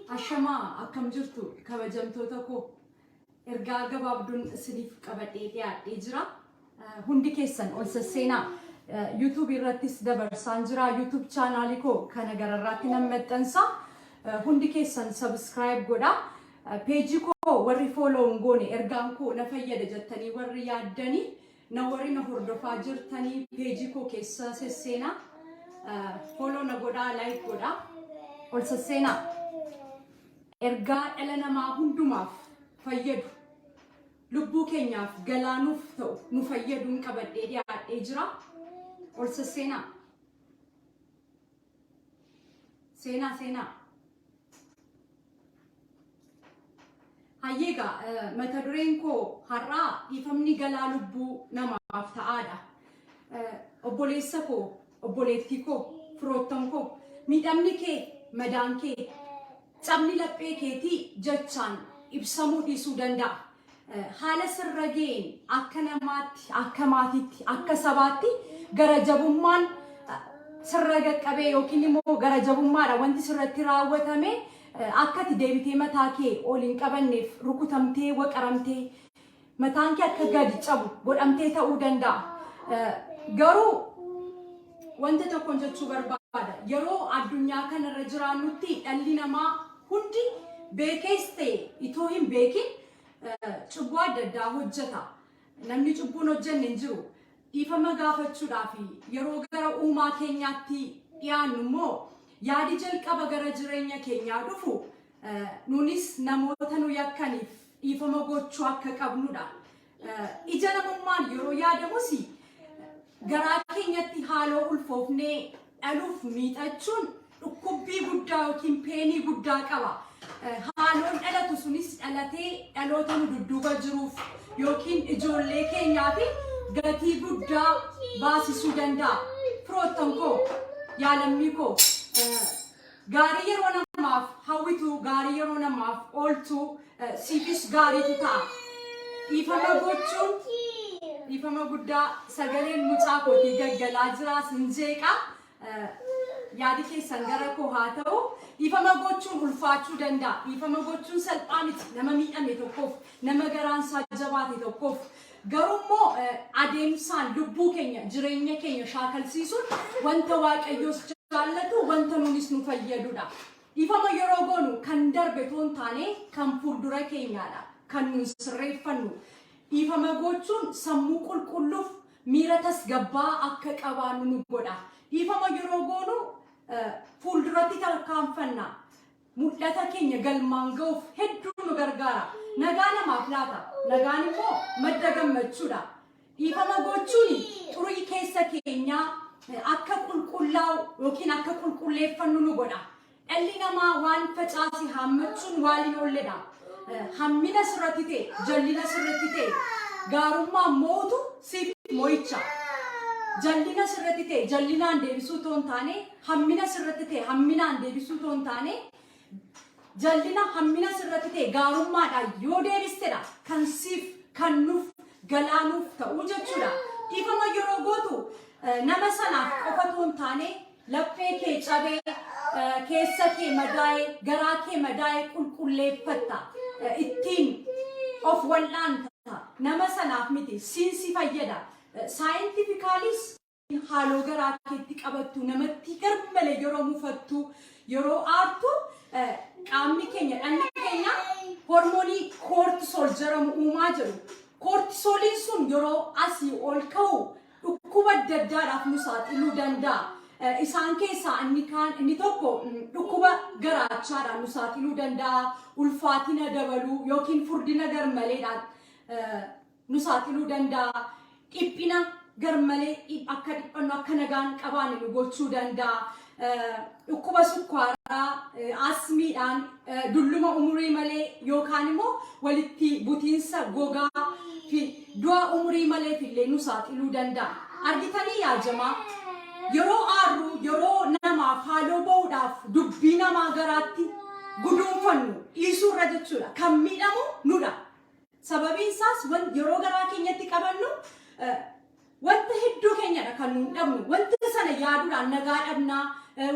Ashamaa akkam jirtu kabajamtoota koo ergaa gabaabduun isiniif qabadhee dhiyaadhee jira. Hundi keessan ol sasseenaa YouTube irrattis dabarsaan jira. YouTube chaanaalii koo kana gararraatti nan maxxansa. Hundi keessan subscribe godhaa. Peejii koo warri follow hin goone ergaan koo na fayyada jettanii warri yaaddanii na warri na hordofaa jirtanii peejii koo keessa sesseenaa. Follow na godhaa, like godhaa. Ol sasseenaa. Ergaa dhala namaa hundumaaf fayyadu lubbuu keenyaaf galaanuuf ta'u nu fayyaduun qabadhee dhiyaadhee jira. Ol sasseenaa. Seenaa seenaa. Hayyee egaa mata dureen koo har'aa dhiifamni galaa lubbuu namaaf ta'aadha. Obboleessa koo, obboleettii koo, firoottan koo, miidhamni kee, madaan kee, cabni laphee keetii jechaan ibsamuu dhiisuu danda'a. Haala sirra ga'een akka namaatti, akka maatiitti, akka sabaatti gara jabummaan sirra qaqqabee yookiin immoo gara jabummaadha wanti sirratti raawwatame akka ati deebitee mataa kee ol hin qabanneef rukutamtee waqaramtee mataan kee akka gadi cabu godhamtee ta'uu danda'a. Garuu wanta tokkon jechuu barbaada. Yeroo addunyaa kanarra jiraannutti dhalli namaa hundi beekees ta'e itoo hin beekin cubbuu adda addaa hojjeta. Namni cubbuu hin hojjenne hin jiru. Dhiifama gaafachuudhaaf yeroo gara uumaa keenyaatti dhiyaannu immoo yaadi jalqaba gara jireenya keenyaa dhufu nuunis namoota nu yakkaniif dhiifama gochuu akka qabnudha. Ija namummaan yeroo yaadamus garaa keenyatti haaloo ulfoofnee dhaluuf miixachuun dhukkubbii guddaa yookiin peenii guddaa qaba. Haaloon dhalatu sunis dhalatee dhaloota nu dudduuba jiruuf yookiin ijoollee keenyaaf gatii guddaa baasisuu danda'a. Firoottan koo, yaa lammii koo, gaarii yeroo namaaf hawwitu, gaarii yeroo namaaf ooltu, siifis gaariitu ta'a. Dhiifama gochuun dhiifama guddaa sagaleen mucaa kootii gaggalaa jira sin jeeqa. Yaadi keessan gara koo haa ta'u. Dhiifama gochuun ulfaachuu danda'a. Dhiifama gochuun salphaa miti nama miidhame tokkoof, nama garaan isaa jabaate tokkoof. Garuu immoo adeemsaan lubbuu keenya, jireenya keenya shaakalsiisuun wanta Waaqayyoos jaallatu, wanta nuunis nu fayyadudha. Dhiifama yeroo goonu kan darbe otoo hin taane kan fuuldura keenyaadha kan nuun sirreeffannu. Dhiifama gochuun sammuu qulqulluuf miira tasgabbaa'aa akka qabaannu nu godha. Dhiifama yeroo goonu fuulduratti tarkaanfanna. Mul'ata keenya galmaan ga'uuf hedduu nu gargaara. Nagaa namaaf laata. Nagaan immoo madda gammachuudha. Dhiifama gochuun xurii keessa keenyaa akka qulqullaa'u yookiin akka qulqulleeffannu nu godha. Dhalli namaa waan facaase haammachuun waan hin oolledha. Hammina sirratti ta'e, jallina sirratti ta'e, gaarummaan mootu siif mo'icha. Jallina sirratti ta'e, jallinaan deebisuu otoo hin taane, hammina sirratti ta'e, hamminaan deebisuu otoo hin taane, Jallina hammina sirratti ta'e gaarummaadhaan yoo deebistedha kan siif kan nuuf galaa nuuf ta'u jechuudha. Dhiifama yeroo gootu nama sanaaf qofa otoo hin taane laphee kee cabee keessa kee madaa'e garaa kee madaa'e qulqulleeffatta. Ittiin of wal'aanta. Nama sanaaf miti siin si fayyada. Saayintifikaalis haaloo garaa keetti qabattu, namatti garmalee yeroo mufattu, yeroo aartu qaamni keenya, dhagni keenya hormoonii koortisool jedhamu uumaa jedhu. Koortisooliin sun yeroo asii ol ka'u dhukkuba adda addaadhaaf nu saaxiluu danda'a. Isaan keessaa inni kaan inni tokko dhukkuba garaachaadhaan nu saaxiluu danda'a. Ulfaatina dabaluu yookiin furdina garmaleedhaan nu saaxiluu danda'a. Dhiphina garmalee akka dhiphannu akka nagaan qabaanne nu gochuu danda'a. Dhukkuba sukkaaraa, asmiidhaan, dulluma umurii malee yookaan immoo walitti butiinsa gogaa fi du'a umurii maleef illee nu saaxiluu danda'a. Argitanii yaa jamaa yeroo aarru yeroo namaaf haaloo ba'uudhaaf dubbii namaa garaatti guduunfannu dhiisuurra jechuudha. Kan miidhamu nudha. Sababiin isaas yeroo garaa keenyatti qabannu Wanta hedduu keenyadha kan nuun dhabnu. Wanta sana yaaduudhaan nagaa dhabnaa,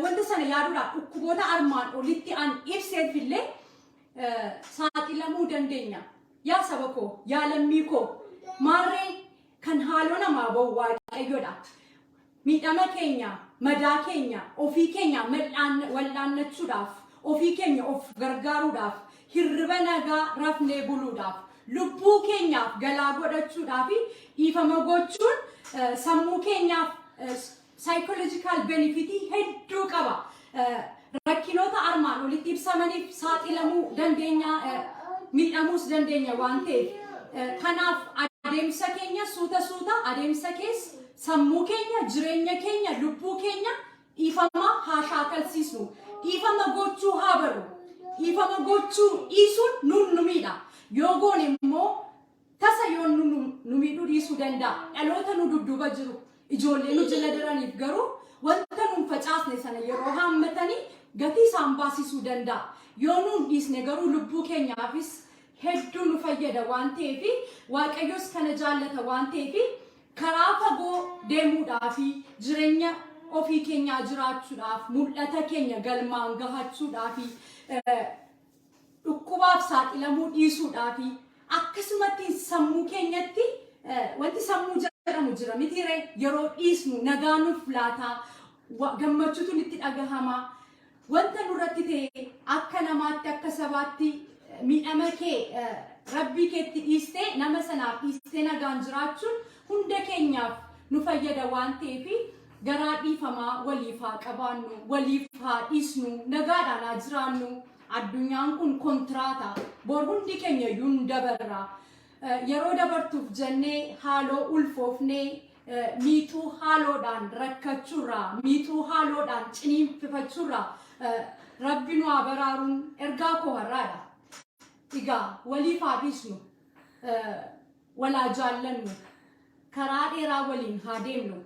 wanta sana yaaduudhaan dhukkuboota armaan olitti an ibseefillee saaxilamuu dandeenya. Yaa saba koo, yaa lammii koo, maarree kan haaloo namaa ba'u Waaqayyodha. Miidhama keenya, madaa keenya, ofii keenya wal'aannachuudhaaf, ofii keenya of gargaaruudhaaf, hirriba nagaa rafnee buluudhaaf, lubbuu keenyaaf galaa godhachuudhaaf dhiifama gochuun sammuu keenyaaf psychological benefit hedduu qaba. Rakkinoota armaan olitti ibsamaniif saaxilamuu dandeenya, miidhamuus dandeenya waan ta'eef. Kanaaf adeemsa keenya suuta suuta adeemsa keessa sammuu keenya, jireenya keenya, lubbuu keenya dhiifama haa shaakalsiisnu. Dhiifama gochuu haa barru. Dhiifama gochuu dhiisuun nun nu miidha. Yoo goone immoo tasa yoo nu miidhuu dhiisuu danda'a. Dhaloota nu dudduuba jiru, ijoollee nu jala jiraniif garuu wanta nun facaasne sana yeroo haammatanii gatii isaan baasisuu danda'a. Yoo nuun dhiisne garuu lubbuu keenyaafis hedduu nu fayyada waan ta'eef, Waaqayyos kana jaallata waan ta'eef, karaa fagoo deemuudhaa fi jireenya ofii keenyaa jiraachuudhaaf, mul'ata keenya galmaan gahachuudhaa fi dhukkubaaf saaxilamuu dhiisuudhaa fi akkasumatti sammuu keenyatti wanti sammuu jedhamu jira mitiire, yeroo dhiisnu nagaa nuuf laataa, gammachuutu nutti dhagahama. Wanta nurratti ta'e akka namaatti, akka sabaatti miidhama kee rabbii keetti dhiistee, nama sanaaf dhiistee nagaan jiraachuun hunda keenyaaf nu fayyada waan ta'eef, garaa dhiifamaa waliif haa qabaannu, waliif haa dhiisnu, nagaadhaan haa jiraannu. Addunyaan kun kontiraata, bor hundi keenya iyyuu hin dabarra. Yeroo dabartuuf jennee haaloo ulfoofnee miixuu haaloodhaan rakkachuurraa, miixuu haaloodhaan ciniinfifachuurraa Rabbi nu haa baraaruun ergaa koo har'aadha. Egaa waliif haa dhiisnu, walaa jaallannu, karaa dheeraa waliin haa deemnu.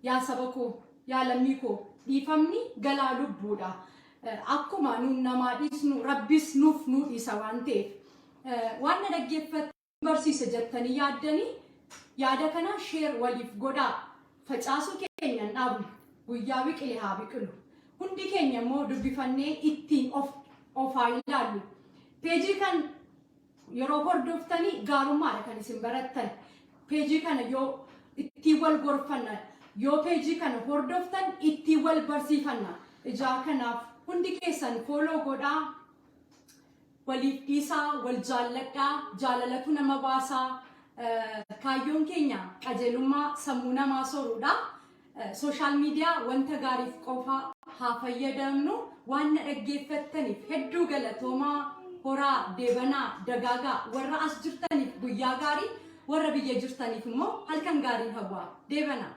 Yaa saba koo, yaa lammii koo, dhiifamni galaa lubbuudha. Akkuma nuun namaa dhiisnu Rabbis nuuf nu dhiisa waan ta'eef. Waan na dhaggeeffattan barsiisa jettanii yaaddanii yaada kana share waliif godhaa. Facaasuu keenya hin dhaabnu. Guyyaa biqile haa biqilu. Hundi keenya immoo dubbifannee ittiin of haa ilaallu. Peejii kan yeroo hordoftanii gaarummaadha kan isin barattan. Peejii kana yoo ittiin wal gorfanna, yoo peejii kana hordoftan ittiin wal barsiifanna. Ijaa kanaaf hundi keessan follow godhaa. Waliif dhiisaa, wal jaalladhaa, jaalalatu nama baasaa. Kaayyoon keenya qajeelummaa sammuu namaa soruudha. Social media wanta gaariif qofa haa fayyadamnu. Waan na dhaggeeffattaniif hedduu galatoomaa. Horaa, deebanaa, dagaagaa. Warra as jirtaniif guyyaa gaarii, warra biyya jirtaniif immoo halkan gaarii hawwaa. Deebanaa.